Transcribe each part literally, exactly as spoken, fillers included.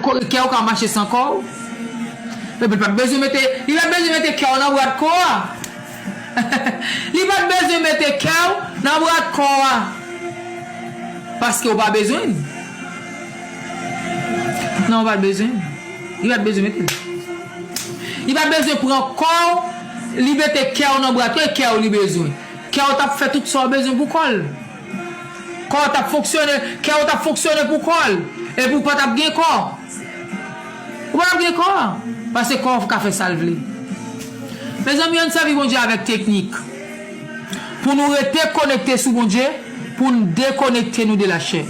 kò, kè w ka mache san kò w. Epi l pa t bezwen mete, li pa t bezwen mete kè w nan bwat kò a. Li pa t bezwen mete kè w nan bwat kò a. Paske w pa bezwen l. Non, w pa t bezwen l. Li pa t bezwen mete l. Li pa t bezwen pran kò w, li mete kè w nan bwat kò, e kè w li bezwen. Kè w t ap fè tout sa w bezwen pou kò l. Kò w t ap fonksyone, kè w t ap fonksyone pou kò l. Epi w pa t ap gen kò. Ou pa t ap gen kò. Paske kò w ka fè sa l vle. Mezanmi, ann sèvi Bondye avèk teknik. Pou nou rete konekte sou Bondye, pou n dekonekte nou de lachè.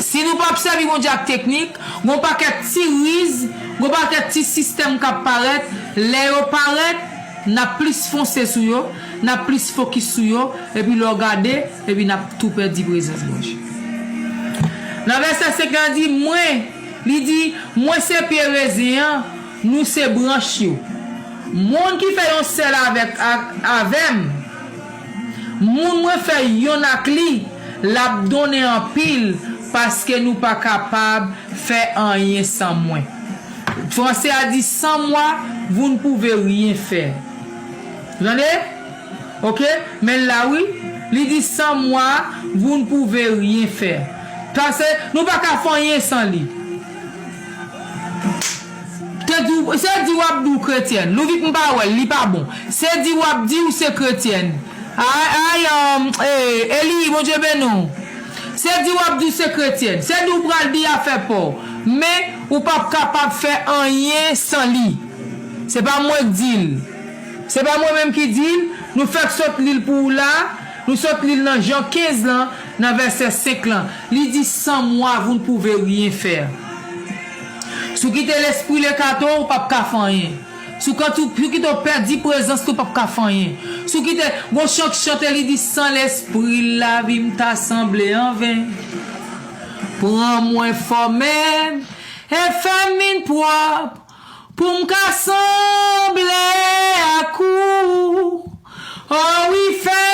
Si nou p ap sèvi Bondye ak teknik, gon pakèt ti riz, gon pakèt ti sistèm k ap parèt, lè yo parèt, n ap plis fonse sou yo, n ap plis fokis sou yo, epi lè w gade, epi n ap tou pèdi prezans Bondye. Nan vèsè senk lan di, mwen, li di, mwen se pye rezen an, nou se branch yo. Moun ki fè yon sèl avèk, ak, avè m, moun mwen fè yonn ak li, l ap donnen anpil, paske nou pa kapab fè anyen san mwen. Franse a di, sans moi, vous ne pouvez rien faire. Tande? Ok? Men l la, wi. Li di, sans moi, vous ne pouvez rien faire. Paske nou pa ka fè anyen san li. Te di, se di w ap di w kretyèn. Louvik m pa wè l, li pa bon. Se di w ap di w se kretyèn. Ay, ay, um, eh, Eli, Bondye beni w. Se di w ap di w se kretyèn. Se di w pral di afè pa w. Men, ou p ap kapab fè anyen san li. Se pa mwen k di l. Se pa mwen menm ki di l. Nou fèk sot li l pou w la. Nou sot li l nan Jan kenz lan, nan vèsè senk lan. Li di, sans moi, vous ne pouvez rien faire. Si w kite lespri lekato, ou p ap ka fè anyen. Si w kite, si w kite w pèdi prezans li, ou p ap ka fè anyen. Si w kite, gon chan k chante, li di, san lespri l, lavi m ta sanble anven. Pran mwen fòme m e fè m vin pwòp, pou m ka sanble ak ou. O wi, fè